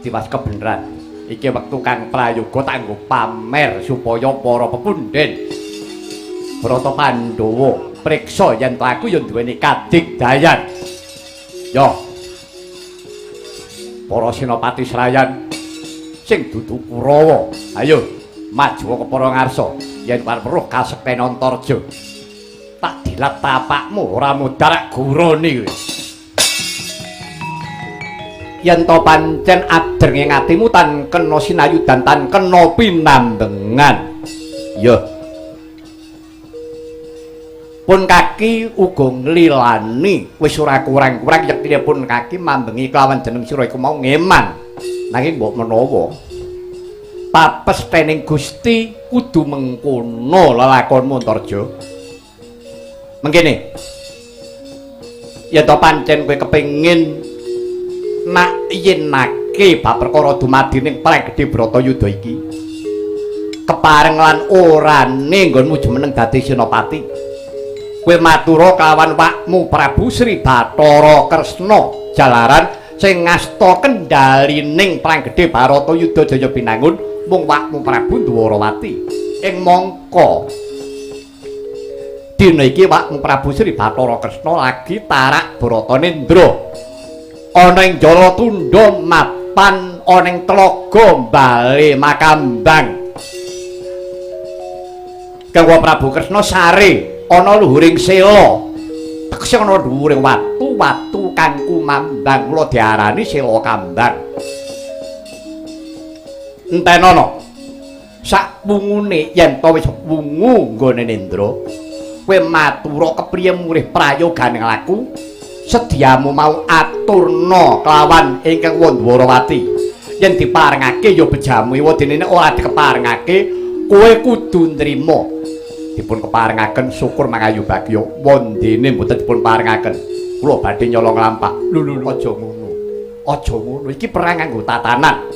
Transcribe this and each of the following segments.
Diwas kebeneran. Iki wektu kang prayoga tak nggo pamer supaya para pepundhen Brata Pandhawa priksa yen to aku ya duweni kadigdayan. Yo. Para senopati srayan sing dudu Kurawa, ayo maju ke para ngarsa yen arep weruh kasekten Antarja. Tak dilat tapakmu ora mudhar gurune kowe. Yen to pancen adrenge atimu tan kena sinayudan tan kena pinambengan. Ya. Pun kaki uga nglilani wis ora kurang-kurang yektine pun kaki mambengi kelawan jeneng sira iku mau ngeman. Nanging mbok menawa papestening Gusti kudu mengkono lelakonmu Antarja. Mengkene. Yen to pancen kowe kepengin nak yenake bab perkara dumadi ning perang gedhe Bratayuda iki kepareng lan orane nggonmu jumeneng dadi senopati, kowe matura kelawan wakmu Prabu Sri Bathara Kresna jalaran sing ngasta kendhalining perang gedhe Bharatayuda Jaya Binangun mung wakmu Prabu Dwarawati. Ing mangka dina iki wakmu Prabu Sri Bathara Kresna lagi tarak Bratanendra ana ing Jalatunda mapan ana ing tlaga Bale Makambang. Kang Prabu Kresna sare ana luhuring sela, tegese ana dhuwuring watu, watu kang kumambang, mula diarani Sela Kambang. Entenono sak wungune yen to wis wungu nggone Nendra, kowe matura kepriye murih prayogane laku sediamu mau aturna kelawan ingkang Wandwarawati. Yen diparengake ya bejamu, wadene nek ora dikeparengake kowe kudu nrima. Dipun keparengaken syukur mangayu bagya, wondene mboten dipun parengaken. Kula badhe nyolong lampak. Lho lho aja ngono. Aja ngono, iki perang nganggo tatanan.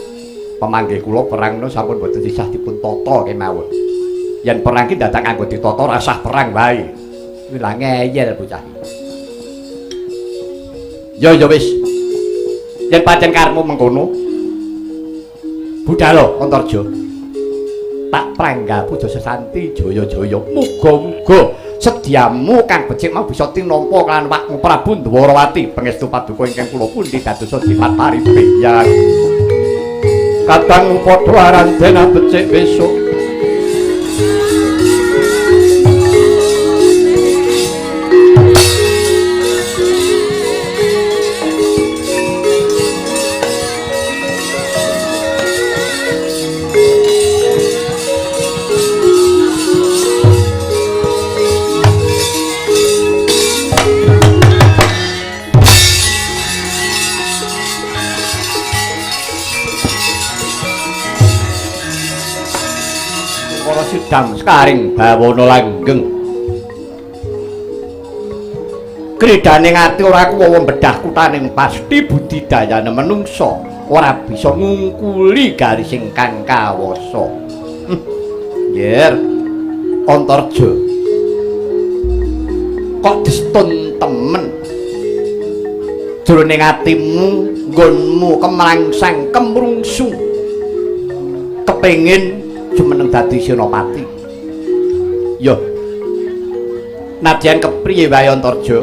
Pemanggih kula perang no sampun mboten sisah dipun tata kemawon. Yen perang ki dadak nganggo ditata rasah perang wae. Kuwi lah ngeyel bocah iki. Ya ya wis. Yen pancen karepmu mengkono, budhalo Antarja. Tak prangga puja sesanti jaya-jaya. Muga-muga sediamu kang becik mau bisa tinampa kan wakmu Prabu Dwarawati. Pangestu paduka ingkang kula pundi dadosa jimat paribeyan. Kadang padha aran becik besok. Sidam sekaring bawana langgeng. Kridane ati ora kuwawa bedah kutaning pasti budidayane menungsa ora bisa ngungkuli garis ingkang kawasa. Yer Antarja. Kok destun temen. Jroning atimu nggonmu kemrangsang kemrungsu. Kepengin jumeneng dadi senopati. Yo. Nadyan kepriye wae Antarja?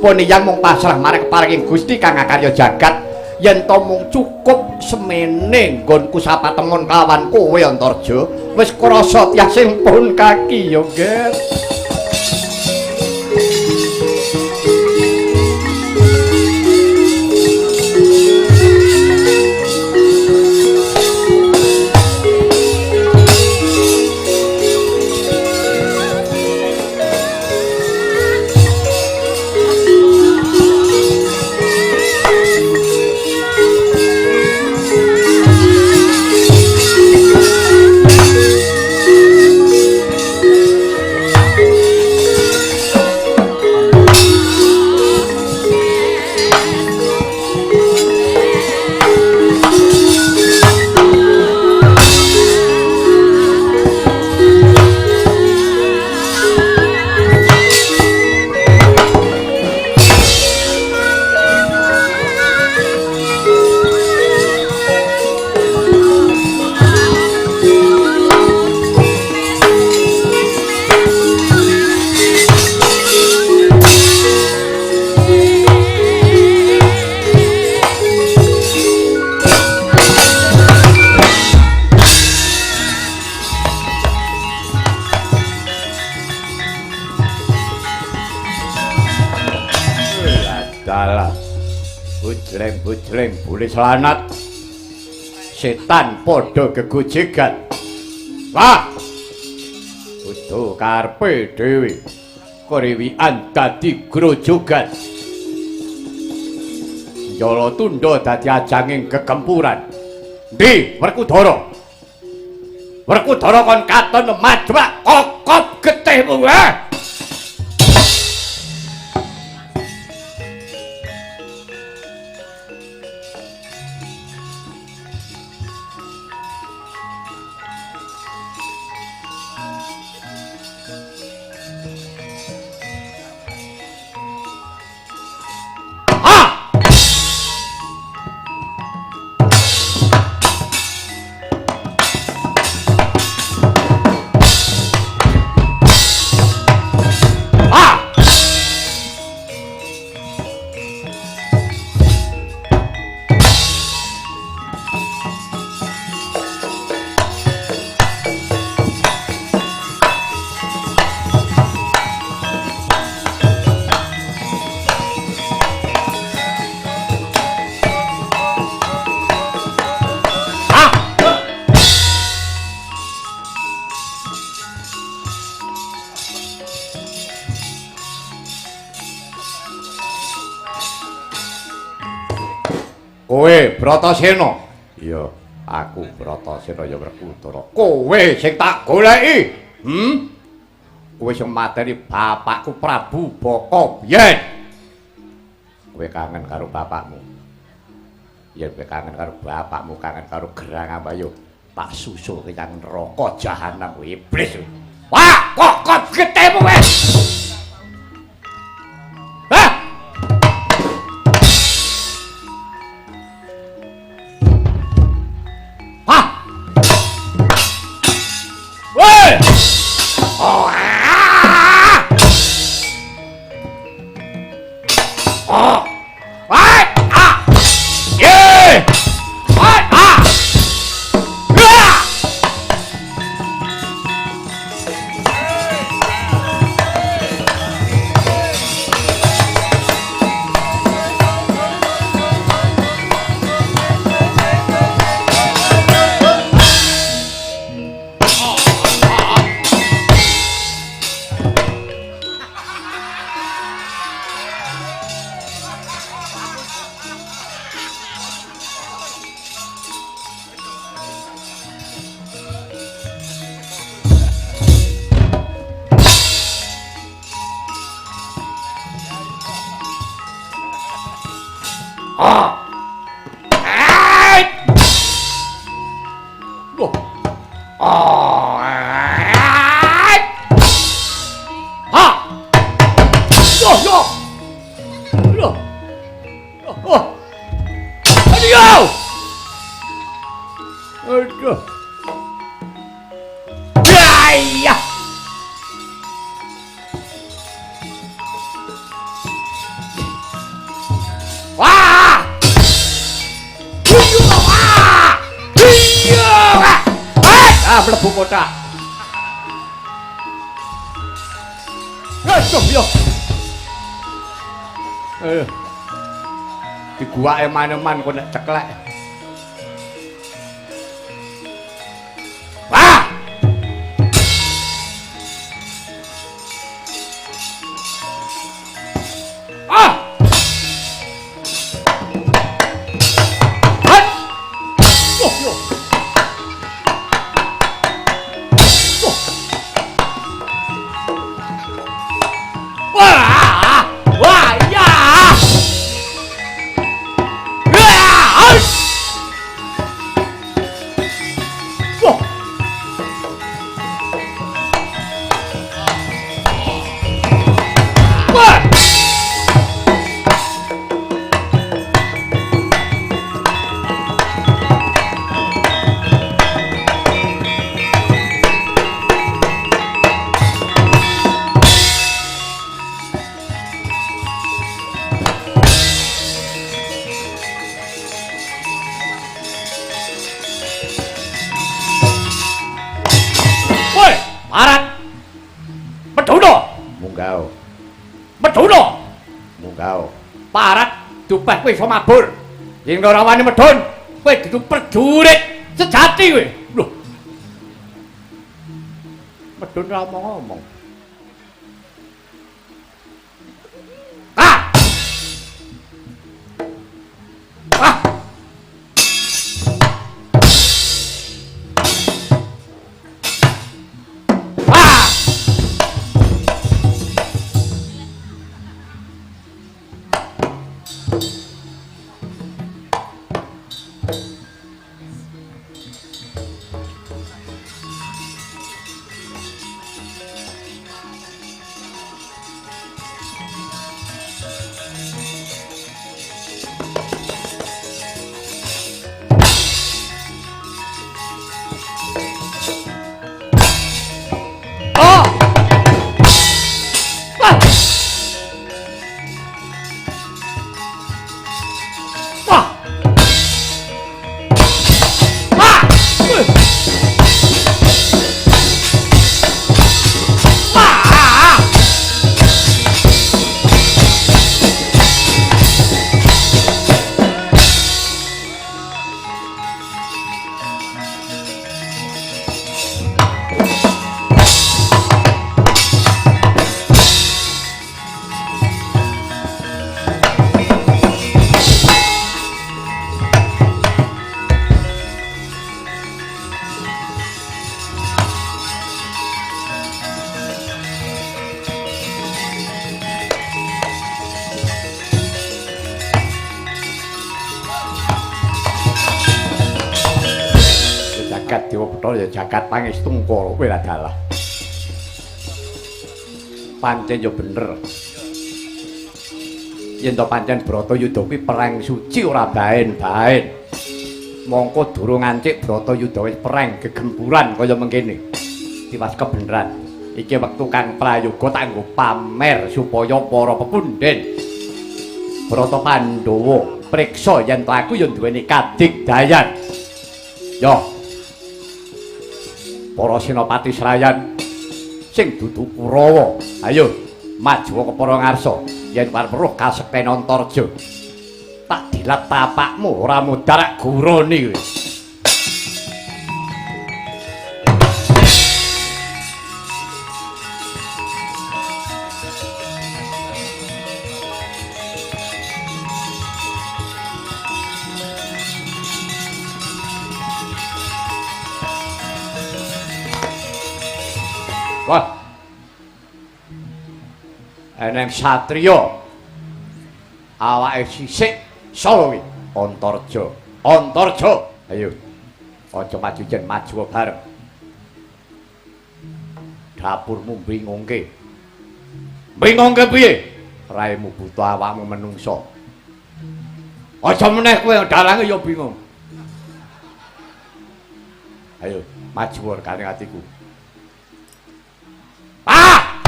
Poniyang mung pasrah marang keparinging Gusti kang akarya jagat yen to mung cukup semene nggonku sapatemon kelawan kowe Antarja, wis krasa tiasing pun kaki yo, Ger. Bojleng boleh selanat. Setan padha gegojegan. Wah. Kudu karepe dhewe. Korewian dadi grojogan. Njala tundha dadi ajanging gegempuran. Ndi Werkudara? Werkudara kon katon majwak kokop getihmu wae. Kowe Bratasena. Iya, aku Bratasena ya Werkudara. Kowe sing tak goleki. Kowe sing mateni bapakku Prabu Baka biyen. Kowe kangen karo bapakmu. Yen kowe kangen karo bapakmu, kangen karo Gerang Ambayo, tak susul kang neraka jahanam kowe iblis. Wah, kok kok getemu kowe. Mlebu kotak. Aduh yo. Diguwake maneman kok nek ceklek. Wah! Ah! Hat! Oh yo. Wah! Wah ya! Wah! Wah! Wah! Woi, Parat. Meduna. Munggah. Meduna. Munggah. Parat dupeh kowe iso mabur. Yen ora wani medhun, kowe dudu prajurit sejati kowe. Lho. Medhun ora omong-omong. Ah! Ah! Ah! Oh! Wah! Wah! Wah! Wih! Wah! Jagat Dewa Bathara ya jagat pangestungkara kowe dalah. Pancen ya bener. Yen to pancen Bratayuda kuwi perang suci ora baen-baen. Mongko durung ancik Bratayuda wis perang gegempuran kaya mengkene. Tiwas kebeneran. Iki wektu kang prayoga tak nggo pamer supaya para pepundhen Brata Pandhawa priksa yen to aku ya duweni kadigdayan. Yo. Para senopati srayan sing dudu Kurawa, ayo maju ke para ngarsa yen arep weruh kasekten Antarja. Tak dilat tapakmu ora mudhar gurune kowe. Wah. Eneng satriya awake sisik sapa kuwi? Antarja. Antarja. Ayo. Aja maju jen maju bareng. Dapurmu bingungke. Bingungke piye? Raimu buta awakmu menungso. Aja meneh kowe dalange ya bingung. Ayo maju karo atiku. Ah!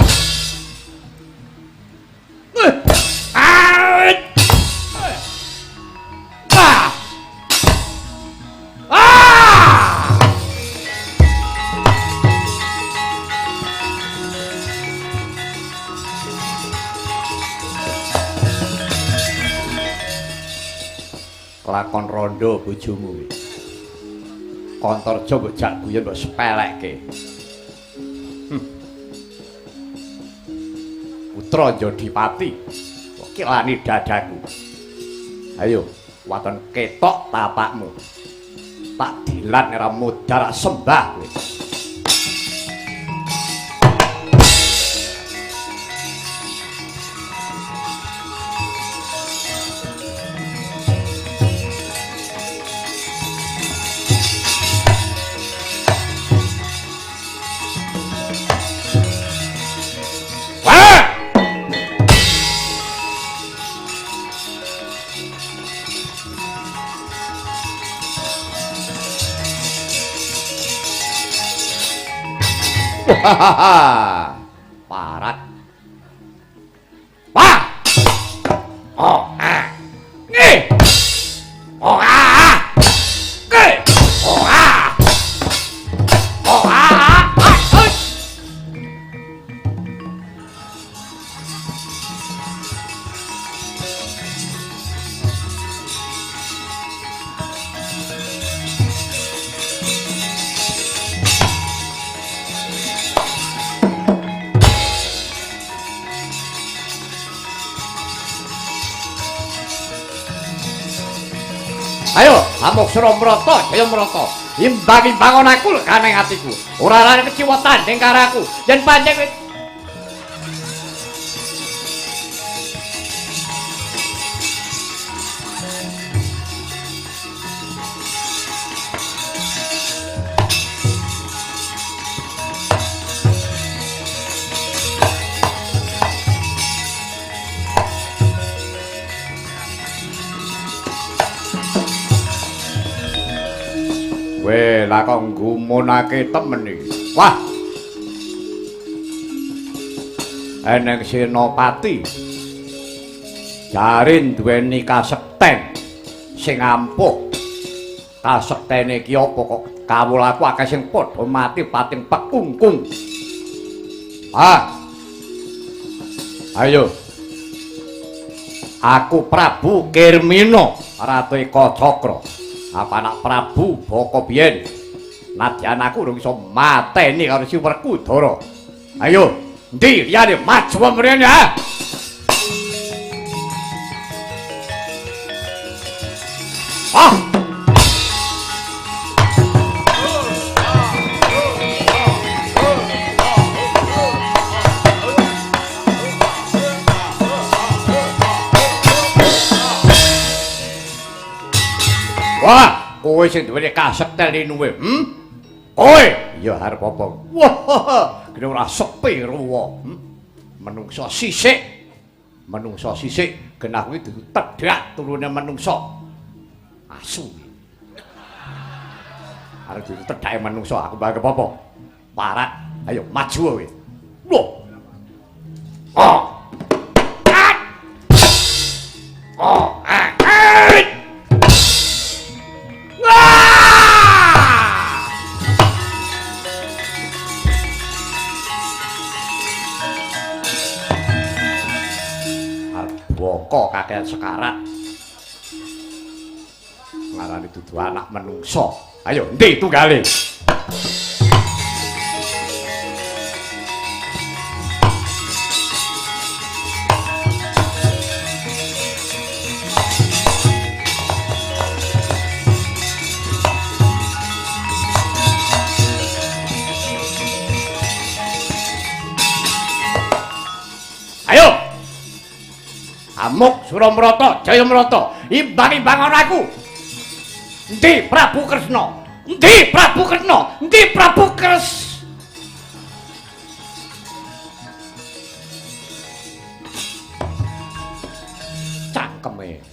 Ah! Ah! Ah! Lakon rondo bojomu kuwi. Antarja mbok jak guyon mbok sepelekke. Putra Jodipati kok kilani dadaku. Ayo waton ketok tapakmu. Tak dilat ora mudhar sembah kowe. Parat. Wah. Oh, ah. Nggih. Oh, ah. Nggih. Oh, ah. Oh, ah. Ah. Amuk Sura mrata jaya mrata. Imbang-imbangon aku legane atiku. Ora ana keciwa tanding karo aku. Yen pancen kowe Weh, lah kok nggumunake temen iki. Wah. Eneng senopati. Jare duweni kasekten sing ampuh. Kasektene iki apa kok kawulaku akeh sing padha mati pating pekungkung. Ah. Ayo. Aku Prabu Kirmina, Ratu Ekacakra. Apa anak Prabu Baka biyen? Nadyan aku urung iso mateni karo si Werkudara. Ayo, endi liyane maju mrene ha? Ah! Wah, kowe sing duweni kasekten linuwe, Kowe? Ya arep apa? Wah, gene ora sepi ruwa. Menungso sisik. Menungso sisik, genah kuwi dudu tedhak turune menungso. Asu. Arep dudu tedhake menungso, aku bakal apa? Parat. Ayo maju kowe. Loh. Oh. Oh. Boko kakean sekarat. Ngarani dudu anak menungso. Ayo endi tunggale? Ayo. Amuk Suramrata jaya mrata, imbang-imbang ana aku. Endi Prabu Kresna? Endi Prabu Kresna? Endi Prabu Kres? Cangkeme.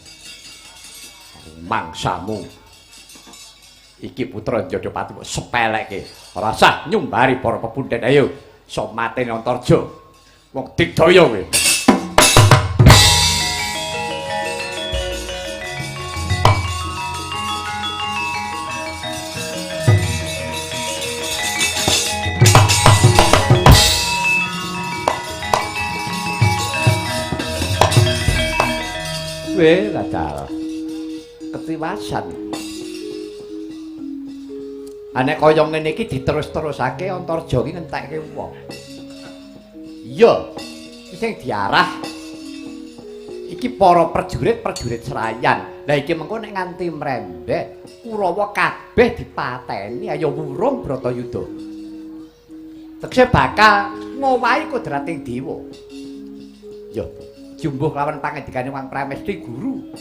Mangsamu. Iki putra Jodhopati kok sepelekke. Ora sah nyumbari para pepundhen. Ayo, sok mateni Antarja. Wong digdaya kowe. Weh, ladal. Ketiwasan. Nek kaya ngene iki diterus-terusake Antarja iki ngentekke wong. Iya, sing diarah iki para prajurit-prajurit Serayan. Lah iki mengko nek nganti mrembet, Kurawa kabeh dipateni, ayo wurung Bratayuda. Tegese bakal ngowahi kodrating dewa. Yo, jumbuh lawan pangandikane Wang Pramesti Guru.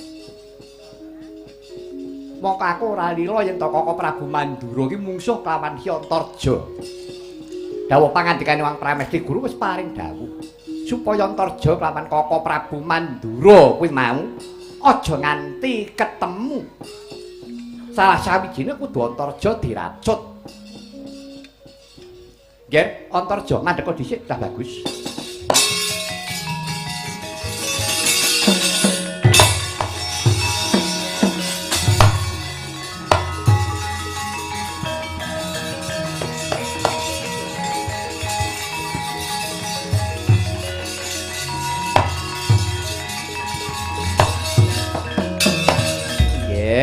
Mongko aku ora lila yen to Kaka Prabu Mandura iki mungsuh kelawan Ki Antarja. Dawuh pangandikane Wang Pramesti Guru wis paring dawuh supaya Antarja kelawan Kaka Prabu Mandura kuwi mau aja nganti ketemu. Salah sawijine kudu Antarja diracut. Nggih, Antarja ngandheka dhisik dah bagus.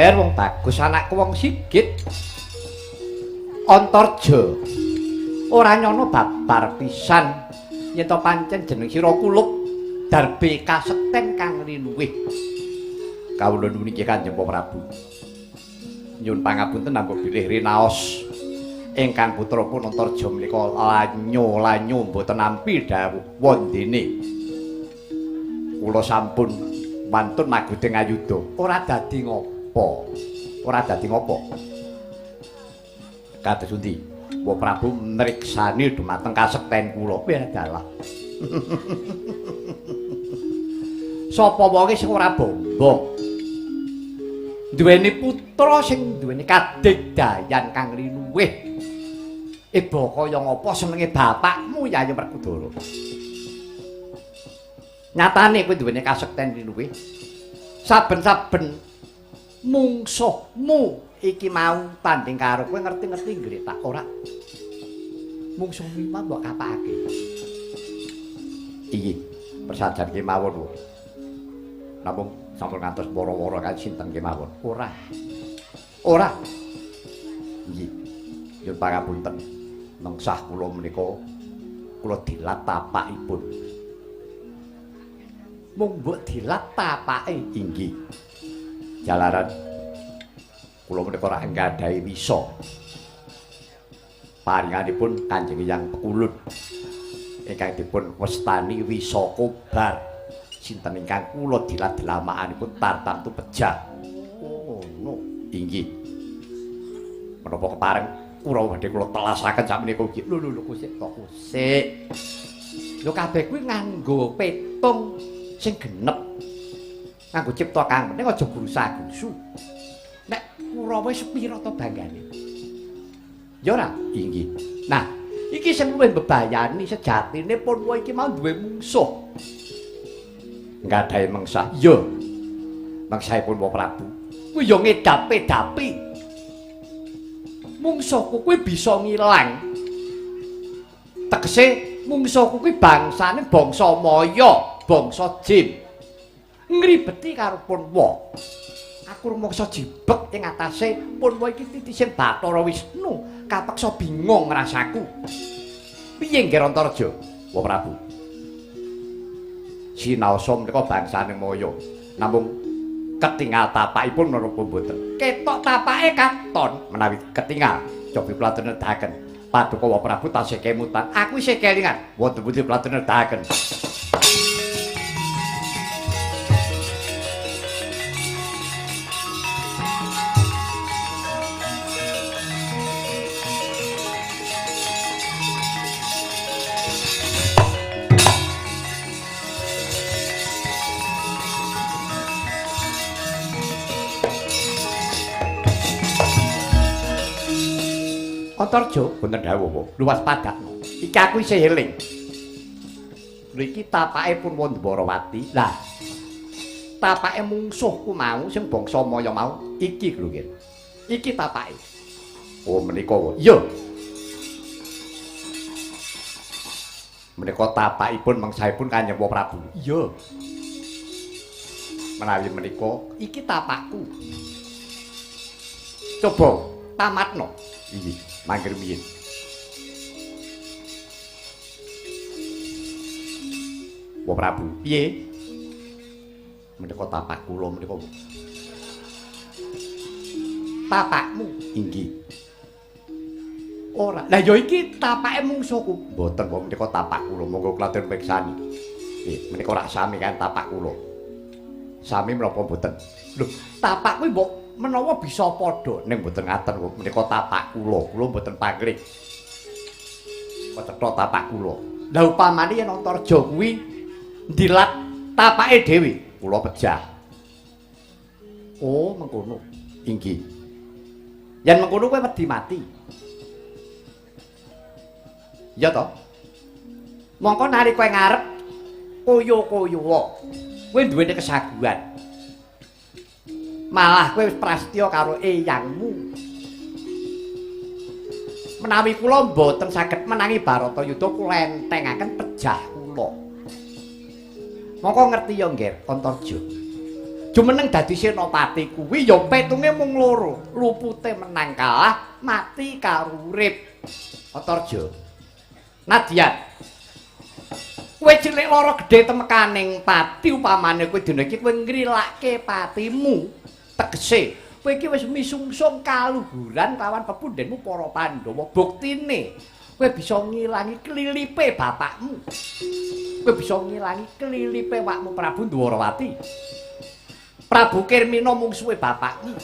Wong bagus anakku wong sigit. Antarja ora nyono babar pisan yen to pancen jeneng sira kulup darbe kasekten kang linuwih. Kawula nuwun iki Kanjeng Prabu. Nyuwun pangapunten nampa bilih rinaos ingkang putra Antarja menika lanyo-lanyo mboten nampi dawuh wondene. Kula sampun wantun maguding ayuda. Ora dadi ngopo. Ora dadi ngopo. Kados pundi? Wa Prabu mriksani dumateng kasekten kula. Piye dalah. Sapa wonge sing ora bombong? Duweni putra sing duweni kadigdayan kang linuwih. Eba kaya ngapa senenge bapakmu Yayi Werkudara. Nyatane kowe duweni kasekten linuwih. Saben-saben mungsuhmu iki mau tanding karo kowe ngerti-ngerti ngretak ora. Mungsuhmu mau mbok kapake. Iki persajan kemawon. Namung sampun ngantos wara-wara kan sinten kemawon. Ora. Ora. Nggih. Nyuwun pangapunten. Mengsah kula menika kula dilat tapakipun. Mung mbok dilat tapake inggih. Jalaran kula menika ora nggadhahi wisa. Paringanipun Kanjeng Hyang Pekulun ingkang dipun wastani wisa kobar. Sinten ingkang kula dilat delamakanipun tartamtu pejah. Oh, ngono. Inggih. Menapa kepareng kula badhe kula telasaken sakmenika ugi. Lho lho lho kusik to kusik. Lho kabeh kuwi nganggo petung sing genep. Nganggo cipta kang penting aja grusa-grusu. Nek Kurawa wis pira to banggane? Ya ora? Inggih. Nah, iki sing luwih mbebayani sejatine Punwa iki mau duwe mungsuh. Nggadahi mengsah. Iya. Mengsahipun Wa Prabu. Kuwi ya ngedapi-dapi. Mungsuhku kuwi bisa ngilang. Tegese mungsuhku kuwi bangsane bangsa Maya, bangsa Jin. Ngribeti karo Punwa. Aku rumangsa jibek ing atase Punwa iki titising Bathara Wisnu, kapeksa bingung rasaku. Piye nggih Antarja, Wa Prabu? Sinaosa menika bangsane Maya. Namung ketingal tapakipun menapa mboten? Ketok tapake katon menawi ketingal. Cobi kula nedahaken. Paduka Wa Prabu tasih kemutan. Aku isih kelingan. Wonten pundi kula nedahaken. Antarja wonten dawuh apa? Luwas padakno. Iki aku isih eling. Lho iki tapake Punwa Ndwarawati. Lah tapake mungsuhku mau sing bangsa Maya mau iki lho nggih. Iki tapake. Oh menika wae. Iya. Menika tapakipun mengsahipun Kanjeng Prabu. Iya. Menawi menika iki tapakku. Coba tamatno. Inggih. Mangke rumiyin. Wa Prabu, piye? Menika tapak kula menika. Tapakmu inggih. Ora. Lah ya iki tapake mungsuhku. Mboten kok menika tapak kula, monggo kula atur mriksani. Nggih, menika ora sami kan tapak kula. Sami menapa mboten? Lho, tapak kuwi mbok menawa bisa padha ning mboten ngaten kok menika tapak kula, kula mboten pangling. Kecetha tapak kula. Lah upamane yen Antarja kuwi ndilat tapake dhewe, kula pejah. Oh, mengkono. Inggih. Yen mengkono kowe wedi mati. Ya toh? Mongko nalika ngarep koyo-koyo kowe duweni kesaguhan. Malah kowe wis prastya karo eyangmu. Menawi kula mboten saged menangi Baratayuda kula entengaken pejah kula. Mongko ngerti ya Ngger Antarja. Jumeneng dadi senopati kuwi ya petunge mung loro, lupute menang kalah, mati karo urip. Antarja. Nadyan. Kowe cilik lara gedhe temekaning pati upamane kowe dina iki kowe ngrilake patimu. Tegese Kowe iki wis misungsung kaluhuran lawan pepundhenmu para Pandhawa. Buktine kowe bisa ngilangi klilipe bapakmu. Kowe bisa ngilangi klilipe wakmu Prabu Dwarawati. Prabu Kirmina mungsuhe bapakmu.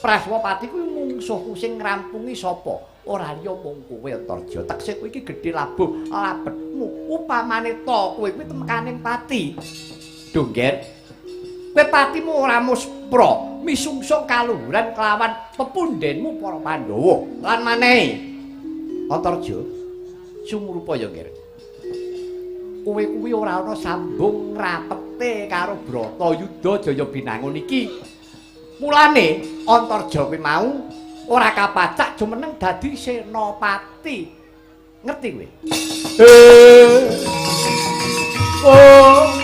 Praswapati kuwi mungsuhku sing ngrampungi sapa? Ora liya mung kowe Antarja. Tekse kowe iki gedhe labuh labetmu. Upamane to kowe kuwi temekaning pati. Dongger. Kowe patimu ora muspra, misungsung kaluhuran kelawan pepundhenmu para Pandhawa. Lan manehi Antarja, sumrupa ya, Nger. Kowe kuwi ora ana sambung ngrapete karo Bratayuda Jaya Binangun iki. Mulane Antarja kuwi mau ora kapacak jumeneng dadi senopati. Ngerti kowe? Oh.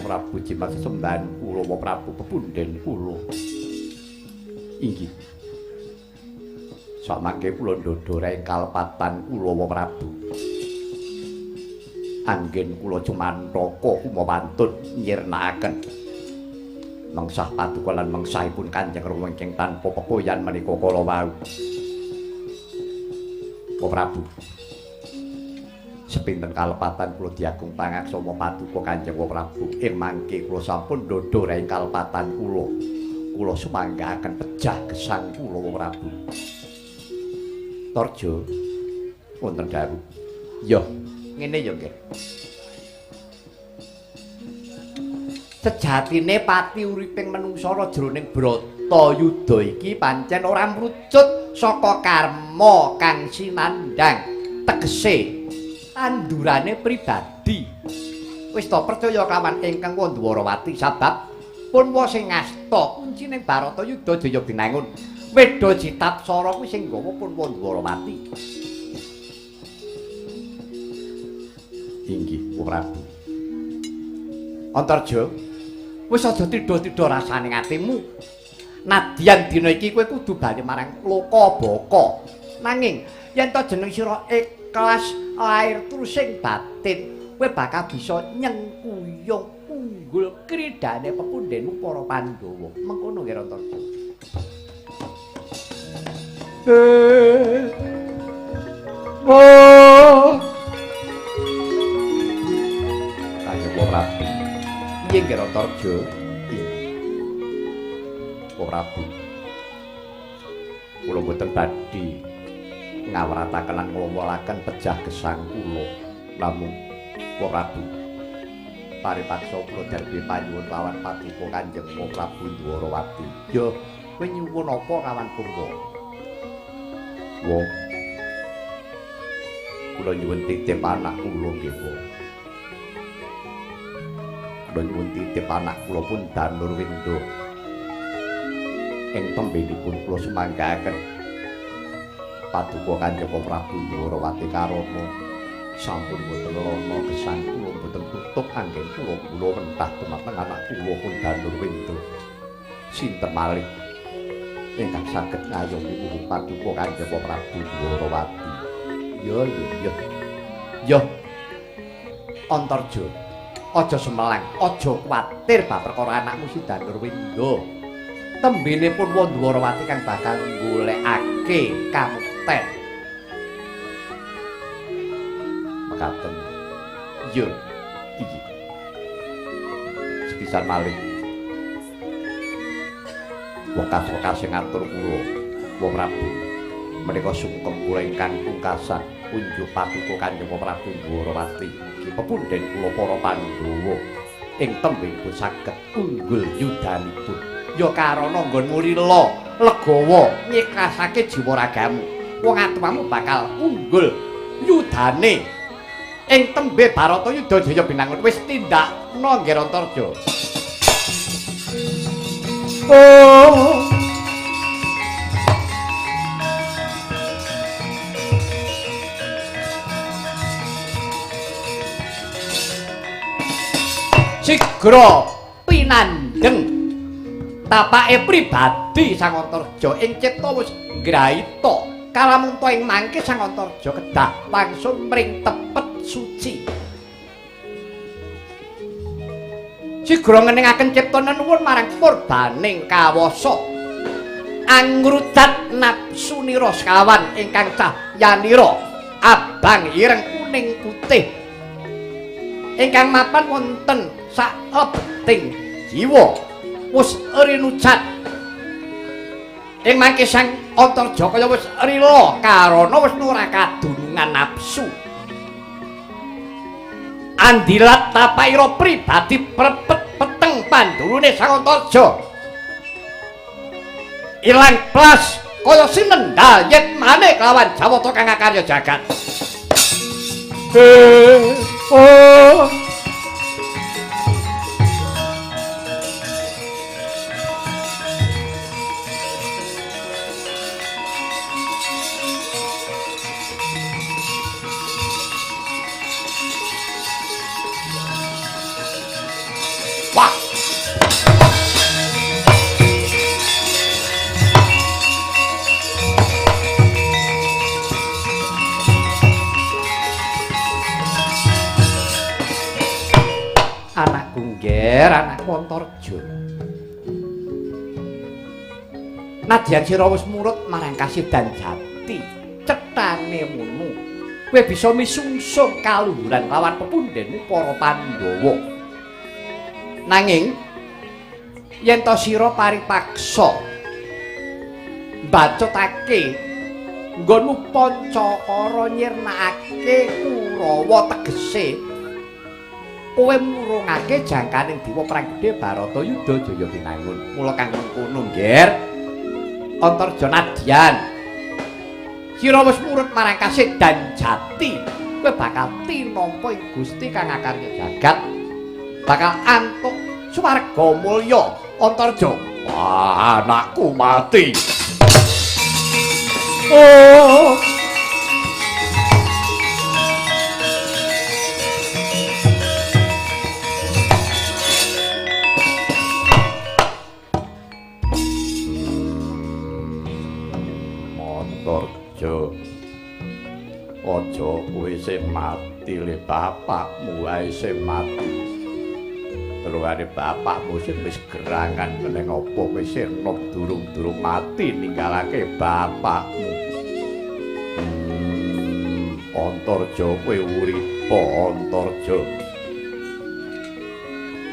Prabu Jimat sesembahan kula wa Prabu pepundhen kula. Inggih. Samangke kula ndodhore kalepatan kula wa Prabu. Anggen kula cumantaka kumawantun nyirnakaken mengsah paduka lan mengsahipun Kanjeng Rama ingkang tanpa pepoyan menika kala wau. Wa Prabu. Sepinten kalepatan kula diagung pangaksama paduka Kanjeng Prabu ing mangke kula sampun ndodhore ing kalepatan kula. Kula sumanggaaken pejah gesang kula Prabu. Tarja wonten dawuh. Ya, ngene ya, Nggih. Sejatine pati uriping manungsa jroning Bratayuda iki pancen ora mrucut saka karma kang sinandhang. Tegese tandurane pribadi. Wis to percaya kawan ingkang Wandwarawati sabab punwa sing ngasta kuncine Bharatayuda Jaya Binangun. Wedha Jitapsara kuwi sing nggawa pun Wandwarawati. Inggih, Prabu. Antarja, wis aja tidha-tidha rasane atimu. Nadyan dina iki kowe kudu bali marang Lokabaka. Nanging yen to jeneng sira ikhlas lair trusing batin, kowe bakal bisa nyengkuyung unggul kridane pepundhenmu para Pandhawa. Mengkono nggih Antarja. Oh. Kanjeng Prabu. Piye nggih Antarja? Prabu. Kula mboten badhe ngawrataken lan nglomolaken pejah gesang kula. Namung Prabu paripaksa kula darbi panyuwun lawan paduka Kanjeng Prabu Dwarawati. Ya, kowe nyuwun apa kawan Purwa? Wa. Kula nyuwun titip anak kula nggih, Wa. Kula nyuwun titip anak kula pun Danurwenda. Ing tembenipun kula sumanggaaken paduka Kanjeng Prabu Dwarawati karana sampun boten lana gesang kula boten tutup anggen kula kula mentah dumateng anak kula pun Danurwenda. Sinten malih ingkang saged ngayomi wuwuh paduka Kanjeng Prabu Dwarawati. Ya ya ya. Ya. Antarja, aja semelang, aja kuwatir bab perkara anakmu si Danurwenda. Tembene pun Wandwarawati kang bakal golekake kamukten. Mekaten. Ya, iki. Sepisan malih. Wekas-wekas sing ngatur kula, Wa Prabu. Menika sungkem kula ingkang pungkasan unjuk paduka Kanjeng Prabu Dwarawati. Iki pepundhen kula para Pandhawa ing tembehipun saged unggul yudanipun. Ya karana nggonmu lila legawa nyikasake jiwa ragamu. Wong atmamu bakal unggul yudane ing tembe Bharatayuda Jaya Binangun. Wis tindakno Ngger Antarja. Oh. Sigra pinandheng tapake pribadi Sang Antarja ing cipta wis ngraita. Kalamunta ing mangke Sang Antarja kedah wangsul mring tepet suci. Sigra ngeningaken cipta nenuwun marang purbaning kawasa. Angrudat nafsunira sekawan ingkang cahyanira abang ireng kuning putih ingkang mapan wonten saklebeting jiwa wis rinujat. Ing mangke Sang Antarja kaya wis rila karana wis ora kadunungan nafsu. Andilat tapaira pribadi prepet peteng pandurune Sang Antarja. Ilang plas kaya sinendal yetmane kelawan Jawata kang akarya jagat. Oh. Wah. Anakku ngger, anakku Antarja. Nadyan sira wis murut marang kasidan jati, cethane munu. Kowe bisa misungsung kaluhuran lawan pepundhenmu para Pandhawa. Nanging yen to sira paripaksa mbacutake nggonmu Pancakara nyirnakake Kurawa tegese kowe murungake jangkaning dewa perang gedhe Baratayuda Jaya Binangun. Mula kang mengkono ngger Antarja nadyan sira wis murut marang kasidan jati, kowe bakal tinampa ing Gusti kang akarya jagat, bakal antuk swarga mulya. Antarja, wah anakku mati. Oh. Antarja, aja kowe sing mati le bapakmu wae sing mati. Terungane bapakmu sing wis gerangan meneng apa kowe sing nom durung-durung mati ninggalake bapakmu. Antarja kowe uripa Antarja.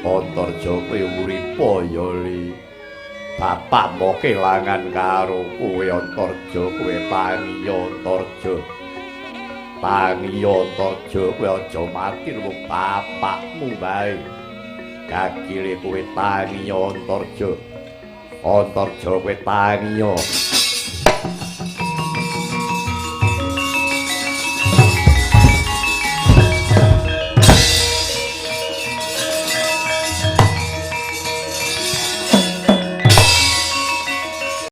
Antarja kowe uripa ya li. Bapakmu kelangan karo kowe Antarja, kowe tangiya Antarja. Tangiya Antarja, kowe aja mati wong bapakmu wae. Gagile kowe tangiya Antarja. Antarja kowe tangiya.